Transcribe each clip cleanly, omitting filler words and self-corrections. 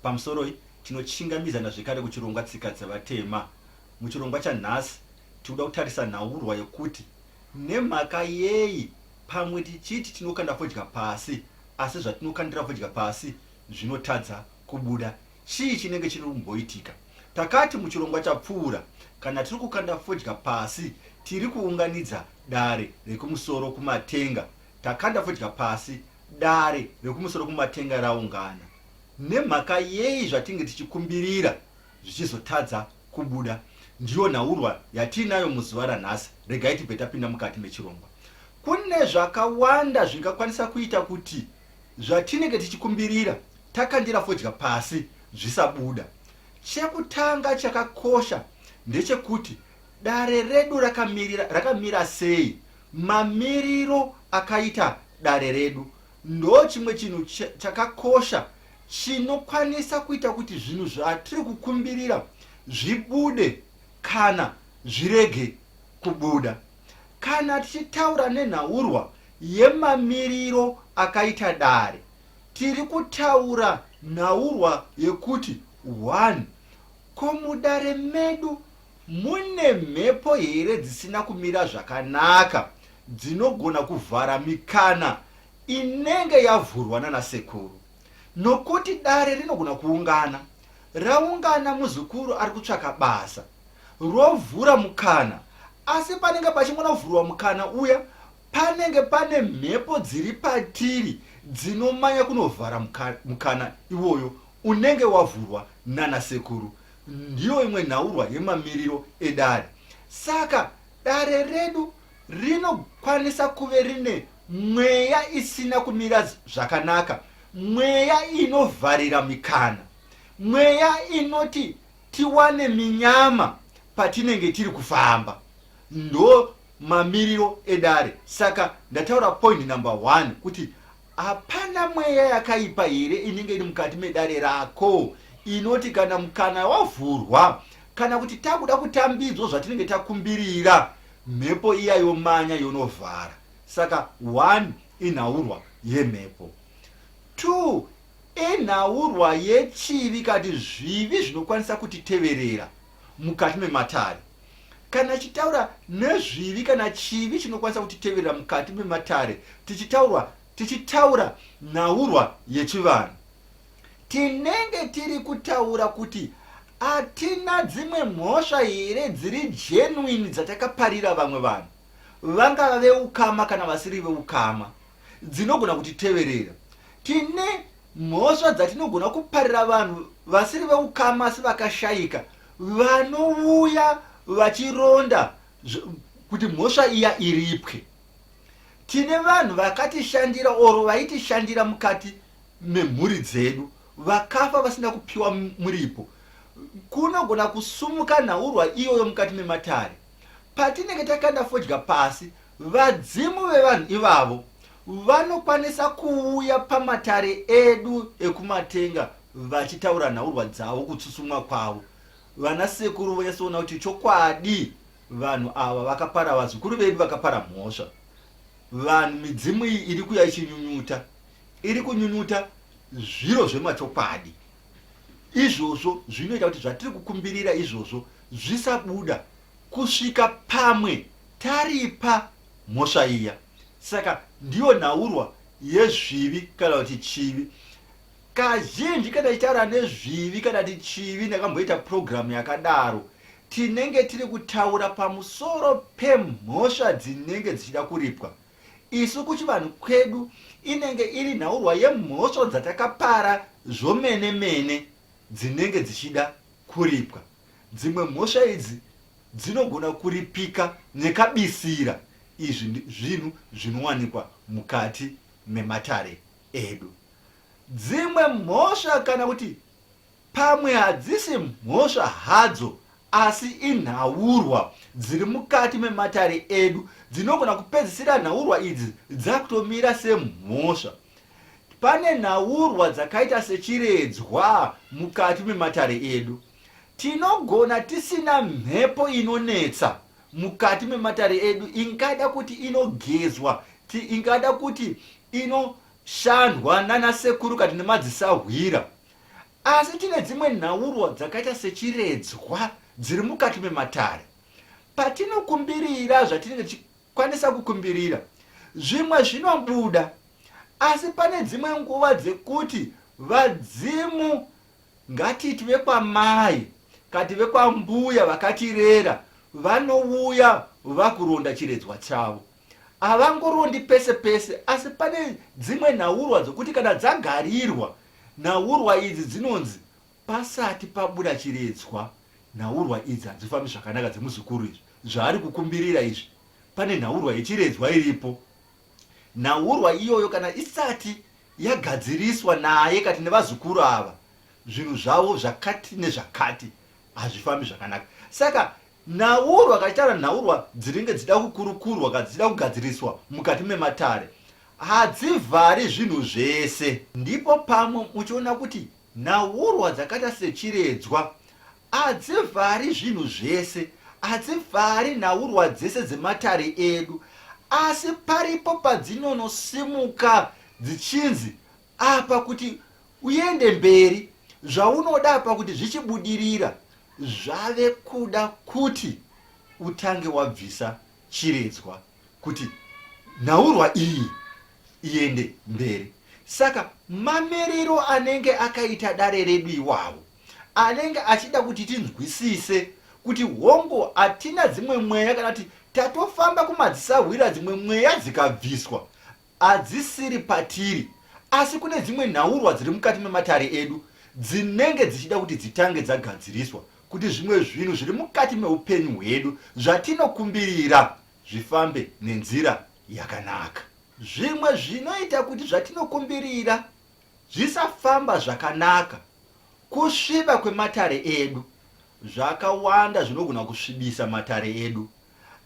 Pamusoroi, tinochingamidzana zvekare kuchirongwa Tsika Dzevatema. Muchirongwa chanhasi, tikuda kutarisa nhaurwa yekuti nemhaka yei pamwe tichiti tinokanda fodya pasi asi zvatinokandira fodya pasi zvinotadza kubuda. Chii chinenge chiri kumboitika? Takati muchirongwa chapfuura, kana tiri kukanda fodya pasi tiri kuunganidza dare rekumusoro kumatenga. Takanda fodya pasi, dare rekumusoro kumatenga raungana. Nemhaka yei zvatinge tichikumbirira zvichizotadza kubuda? Ndiyo nhaurwa yatiinayo muzuva ranhasi. Regai tibve tapinda mukati mechirongwa. Kune zvakawanda zvingakwanisa kuita kuti zvatinenge tichikumbirira takandira fodya pasi zvisabuda. Chekutanga chakakosha ndechekuti dare redu rakamirira, rakamira sei, mamiriro akaita dare redu ndo chimwe chinhu chakakosha chinokwanisa kuita kuti zvinhu zvatiri kukumbirira zvibude kana zvirege kubuda. Kana tichitaura nenhaurwa yemamiriro akaita dare, tiri kutaura nhaurwa yekuti 1 Ko mudare medu mune mhepo here dzisina kumira zvakanaka dzinogona kuvhara mikana inenge yavhurwa nanasekuru? Nokuti dare rinogona kuungana, raungana muzukuru ari kutsvaka basa, rovhura mukana, asi panenge pachingona kuvhurwa mukana uya panenge pane mhepo dziri patiri dzinomanya kunovhara mukana iwoyo unenge wavhurwa nana sekuru. Ndiyo imwe nhaurwa yemamiriro edare. Saka dare redu rinokwanisa kuve rine mweya isina kumira zvakanaka, mweya inovharira mikana, mweya inoti tiwane minyama patinenge tiri kufamba. Ndo mamiriro edare. Saka ndataura point number one kuti hapana mweya yakaipa here inenge iri mukati medare rako inoti kana mukana wavhurwa kana kuti takuda kutambidzwa zvatinenge takumbirira, mhepo iya yomanya yonovhara. Saka one inhaurwa yemhepo, two inhaurwa yechivi kati zvivi zvinokwanisa kutiteverera mukati mematare. Kana tichitaura nezvivi kana chivi chinokwanisa kutiteverera mukati mematare, tichitaurwa tichitaura nhaurwa yechivanhu, tinenge tiri kutaura kuti hatina dzimwe mhosva here dziri genuine dzatakaparira vamwe vanhu, vangava veukama kana vasiri veukama, dzinogona kutiteverera. Tine mhosva dzatinogona kuparira vanhu vasiri veukama asi vakashaika, vanouya vachironda kuti mhosva iya iripwe. Tine vanhu vakatishandira oro vaitishandira mukati memhuri dzedu vakafa vasina kupiwa muripo. Kunogona kusumuka nhaurwa iyoyo mukati mematare. Patinenge takanda fodya pasi, vadzimu vevanhu ivavo vanokwanisa kuuya pamatare edu ekumatenga vachitaura nhaurwa dzavo kutsutsumwa kwavo. Vana sekuru vonyatsoona kuti chokwadi vanhu ava vakapara, vazukuru vedu vakapara mhosva. Vanhu midzimu iyi iri kuya ichinyunyuta, iri kunyunyuta zviro zvemachokwadi. Izvozvo zvinoita kuti zvatiri kukumbirira izvozvo zvisabuda kusvika pamwe taripa mhosva iya. Saka ndiyo nhaurwa yezvivi kana kuti chivi. Kazhinji kana tichitaura nezvivi kana kuti chivi, ndakamboita purogiramu yakadaro, tinenge tiri kutaura pamusoro pemhosva dzinenge dzichida kuripwa. Isu kuchivanhu kwedu inenge iri nhaurwa yemhosva dzatakapara zvomene-mene dzinenge dzichida kuripwa. Dzimwe mhosva idzi dzinogona kuripika nekabisira. Izvi zvinhu zvinowanikwa mukati mematare edu. Dzimwe mhosva kana kuti pamwe hadzisi mhosva hadzo asi inhaurwa dziri mukati mematare edu dzinogona kupedzisira nhaurwa idzi dzakutomira semhosva. Pane nhaurwa dzakaita sechiredzwa mukati mematare edu. Tinogona tisina mhepo inonetsa mukati mematare edu ingada kuti inogezwa, ingada kuti inoshandwa nanasekuru kati nemadzisahwira. Asi tine dzimwe nhaurwa dzakaita sechiredzwa dziri mukati mematare. Patinokumbirira zvatinenge tichikwanisa kukumbirira, zvimwe zvinobuda. Asi pane dzimwe nguva dzekuti vadzimu ngatiti vekwamai kati vekwambuya vakatirera vanouya vakuronda chiredzwa chavo. Havangorondi pese pese asi pane dzimwe nhaurwa dzokuti kana dzagarirwa nhaurwa idzi dzinonzi pasati pabuda chiredzwa nhaurwa idzi hadzifambi zvakanaka dzemuzukuru izvi zvaari kukumbirira izvi pane nhaurwa yechiredzwa iripo nhaurwa iyoyo kana isati yagadziriswa naye kati nevazukuru ava zvinhu zvavo zvakati nezvakati hazvifambi zvakanaka saka Nhaurwa kachitaura nhaurwa dzinenge dzichida kukurukurwa kana dzichida kugadziriswa mukati mematare hadzivhari zvinhu zvese. Ndipo pamwe muchiona kuti nhaurwa dzakaita sechiredzwa hadzivhari zvinhu zvese, hadzivhari nhaurwa dzese dzematare edu asi paripo padzinonosimuka dzichinzi apa kuti uende mberi zvaunoda apa kuti zvichibudirira zvave kuda kuti utange wabvisa chiredzwa kuti nhaurwa iyi iende mberi saka mamiriro anenge akaita dare redu iwawo anenge achida kuti tinzwisise kuti hongu hatina dzimwe mweya kana kuti tatofamba kumadzisahwira dzimwe mweya dzikabviswa hadzisiri patiri asi kune dzimwe nhaurwa dziri mukati mematare edu dzinenge dzichida kuti dzitange dzagadziriswa kuti zvimwe zvinhu zviri mukati meupenyu hwedu zvatinokumbirira zvifambe nenzira yakanaka. Zvimwe zvinoita kuti zvatinokumbirira zvisafamba zvakanaka kusviba kwematare edu. Zvakawanda zvinogona kusvibisa matare edu.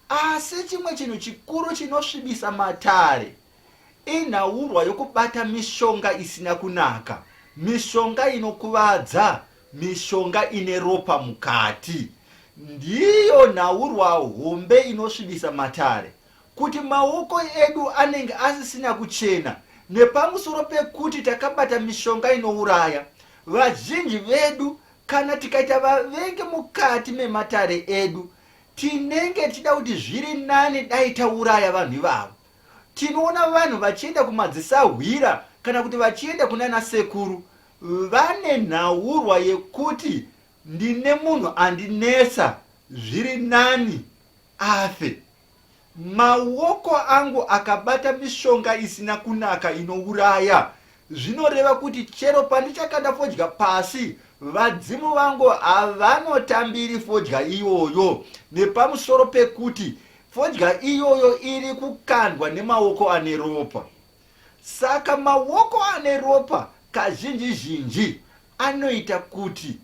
Asi chimwe chinhu chikuru chinosvibisa matare inhaurwa yokubata mishonga isina kunaka, mishonga inokuvadza, mishonga ine ropa mukati. Ndiyo nhaurwa hombe inosvibisa matare, kuti maoko edu anenge asisina kuchena nepamusoro pekuti takabata mishonga inouraya. Vazhinji vedu kana tikaita vavengi mukati mematare edu, Tinenge tichida kuti zviri nani dai tauraya vanhu ivavo. Tinoona vanhu vachienda kumadzisahwira kana kuti vachienda kunana sekuru vane nhaurwa yekuti ndine munhu andinetsa zviri nani afe. Maoko angu akabata mishonga isina kunaka inouraya. Zvinoreva kuti chero pandichakanda fodya pasi, vadzimu vangu havanotambiri fodya iyoyo nepamusoro pekuti fodya iyoyo iri kukandwa nemaoko ane ropa. Saka maoko ane ropa kazhinji zhinji anoita kuti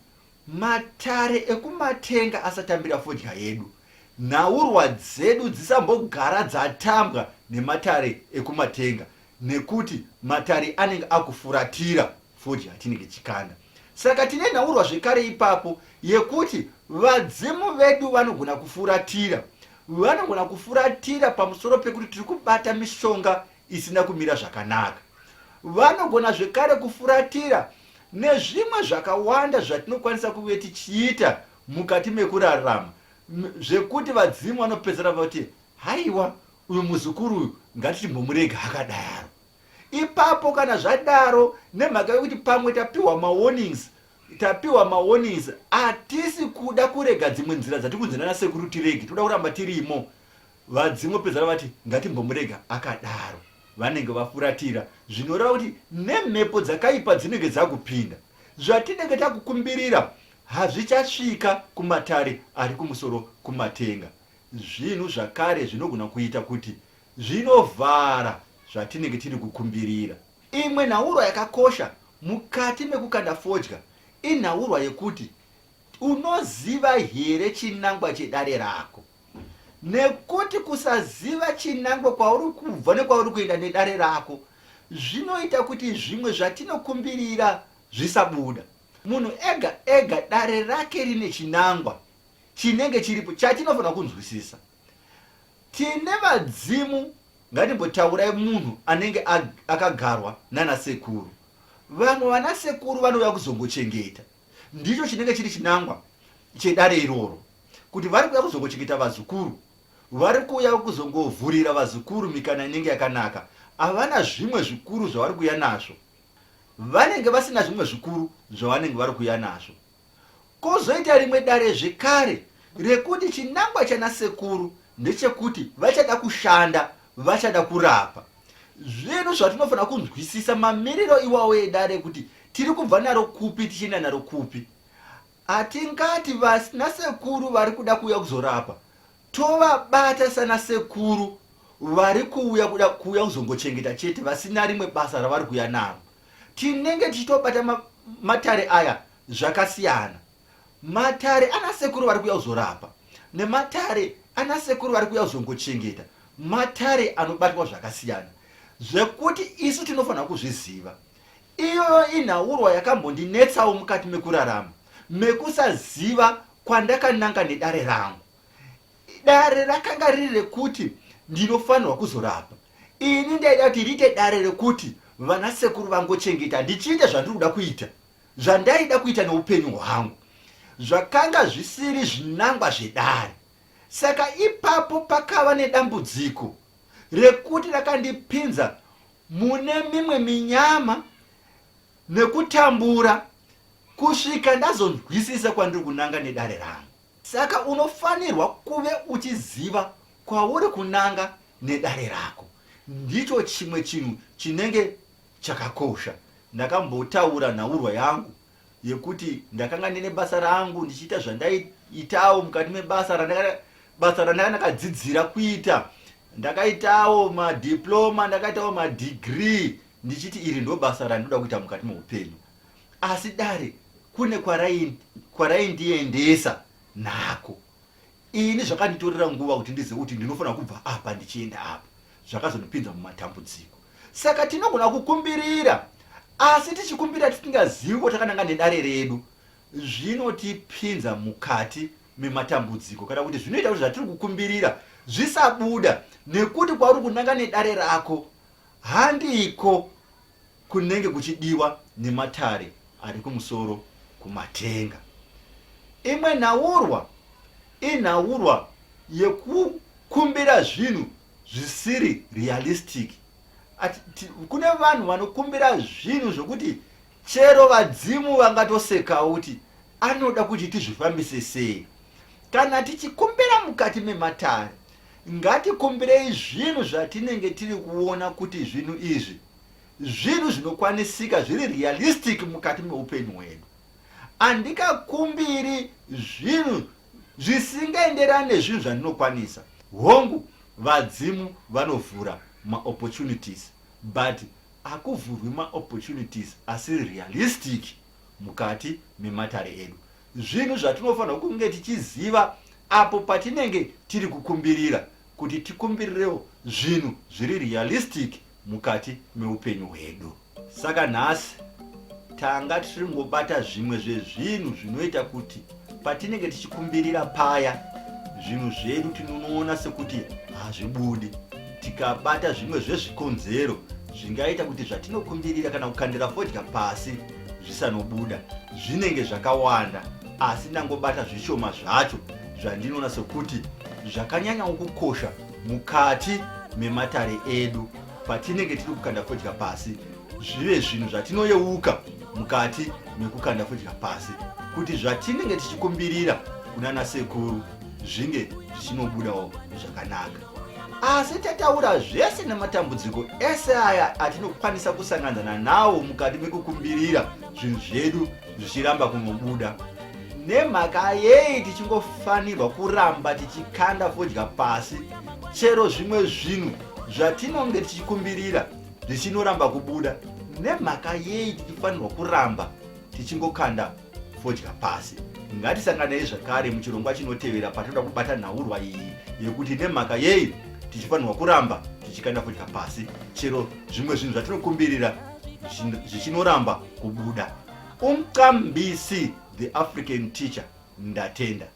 Matare ekumatenga asatambira fodya yedu. Nhaurwa dzedu dzisambogara dzatambwa nematare ekumatenga nekuti matare anenge akufuratira fodya yatinenge tichikanda. Saka tine nhaurwa zvekare ipapo yekuti vadzimu vedu vanogona kufuratira. Vanogona kufuratira pamusoro pekuti tiri kubata mishonga isina kumira zvakanaka. Vanogona zvekare kufuratira nezvimwe zvakawanda zvatinokwanisa kuve tichiita mukati mekurarama zvekuti vadzimu vanopedzera vati haiwa uyu muzukuru uyu ngatichimbomurega akadaro ipapo kana zvadaro nemhaka yekuti pamwe tapiwa mawarnings tapiwa mawarnings hatisi kuda kurega dzimwe nzira dzati kunzi nana sekuru tirege toda kuramba tirimo Vadzimu vopedzana vati ngatimbomurega akadaro. Vanenge vafuratira zvinoreva kuti nemhepo dzakaipa dzinenge dzakupinda. Zvatinenge takukumbirira hazvichasvika kumatare ari kumusoro kumatenga. Zvinhu zvakare zvinogona kuita kuti zvinovhara zvatinenge tiri kukumbirira. Imwe nhaurwa yakakosha mukati mekukanda fodya inhaurwa yekuti unoziva here chinangwa chedare rako. Nekuti kusaziva chinangwa kwauri kubva nekwauri kuenda nedare rako zvinoita kuti zvimwe zvatinokumbirira zvisabuda. Munhu ega ega dare rake rine chinangwa chinenge chiripo chatinofanira kunzwisisa. Tine vadzimu, ngatimbotaurai munhu anenge akagarwa nana sekuru. Vamwe vanasekuru vanouya kuzongochengeta. Ndicho chinenge chiri chinangwa chedare iroro, kuti vari kuuya kuzongochengeta vazukuru, vari kuuya kuzongovhurira vazukuru mikana inenge yakanaka. Havana zvimwe zvikuru zvavari kuuya nazvo. Vanenge vasina zvimwe zvikuru zvavanenge vari kuuya nazvo. Kozoita rimwe dare zvekare rekuti chinangwa chana sekuru ndechekuti vachada kushanda, vachada kurapa. Zvinhu zvatinofanira kunzwisisa mamiriro iwawo edare kuti tiri kubva naro kupi tichienda naro kupi. Hatingati vasina sekuru vari kuda kuuya kuzorapa tovabata sana sekuru vari kuuya kuda kuuya kuzongochengeta chete vasina rimwe basa ravari kuuya naro. Tinenge tichitobata matare aya zvakasiyana. Matare ana sekuru vari kuuya kuzorapa nematare ana sekuru vari kuuya kuzongochengeta matare anobatwa zvakasiyana zvekuti isu tinofanira kuzviziva. Iyoyo inhaurwa yakambondinetsawo mukati mekurarama mekusaziva kwandakananga nedare rangu. Dare rakanga riri rekuti ndinofanirwa kuzorapa. Ini ndaida kuti riite dare rekuti vanasekuru vangochengeta ndichiita zvandiri kuda kuita, zvandaida kuita neupenyu hwangu. Zvakanga zvisiri zvinangwa zvedare. Saka ipapo pakava nedambudziko rekuti rakandipinza mune mimwe minyama nekutambura kusvika ndazonzwisisa kwandiri kunanga nedare rangu. Saka unofanirwa kuve uchiziva kwauri kunanga nedare rako. Ndicho chimwe chinhu chinenge chakakosha. Ndakambotaura nhaurwa yangu yekuti ndakanga ndine basa rangu ndichiita zvandaiitawo mukati mebasa randaka basa randanga ndakadzidzira kuita. Ndakaitawo madiploma, ndakaitawo madegree ndichiti iri ndo basa randinoda kuita mukati meupenyu. Asi dare kune kwaraindiendesa nako. Ini zvakanditorera nguva kuti ndizive kuti ndinofanira kubva apa ndichienda apa. Zvakazondipinza mumatambudziko. Saka tinogona kukumbirira asi tichikumbira tisingazivi kwatakananga nedare redu zvinotipinza mukati mematambudziko kana kuti zvinoita kuti zvatiri kukumbirira zvisabuda nekuti kwauri kunanga nedare rako handiko kunenge kuchidiwa nematare ari kumusoro kumatenga. Imwe nhaurwa inhaurwa yekukumbira zvinhu zvisiri realistic. Kune vanhu vanokumbira zvinhu zvokuti chero vadzimu vangatosekawo kuti anoda kuti tizvifambise sei. Kana tichikumbira mukati mematare, ngatikumbirei zvinhu zvatinenge tiri kuona kuti zvinhu izvi zvinhu zvinokwanisika zviri realistic mukati meupenyu hwedu. Andikakumbiri zvinhu zvisingaenderani nezvinhu zvandinokwanisa. Hongu, vadzimu vanovhura maopportunities but hakuvhurwi maopportunities asiri realistic mukati mematare edu. Zvinhu zvatinofanirwa kunge tichiziva apo patinenge tiri kukumbirira kuti tikumbirirewo zvinhu zviri realistic mukati meupenyu hwedu. Saka nhasi tanga tichingobata zvimwe zvezvinhu zvinoita kuti patinenge tichikumbirira paya zvinhu zvedu tinonoona sekuti hazvibudi. Tikabata zvimwe zvezvikonzero zvingaita kuti zvatinokumbirira kana kukandira fodya pasi zvisanobuda zvinenge zvakawanda, asi ndangobata zvishoma zvacho zvandinoona sekuti zvakanyanyawo kukosha mukati mematare edu patinenge tiri kukanda fodya pasi, zvive zvinhu zvatinoyeuka mukati mekukanda fodya pasi kuti zvatinenge tichikumbirira kunana sekuru zvinge zvichinobudawo zvakanaka. Asi tataura zvese nematambudziko ese aya atinokwanisa kusanganzana nawo mukati mekukumbirira zvinhu zvedu zvichiramba kunobuda. Nemhaka yei tichingofanirwa kuramba tichikanda fodya pasi chero zvimwe zvinhu zvatinonge tichikumbirira zvichinoramba kubuda? Nemhaka yei tichifanirwa kuramba tichingokanda fodya pasi? Ngatisanganei zvakare muchirongwa chinotevera patinoda kubata nhaurwa iyi yekuti nemhaka yei tichifanirwa kuramba tichikanda fodya pasi chero zvimwe zvinhu zvatinokumbirira zvichinoramba kubuda. Umqambisi the African teacher, ndatenda.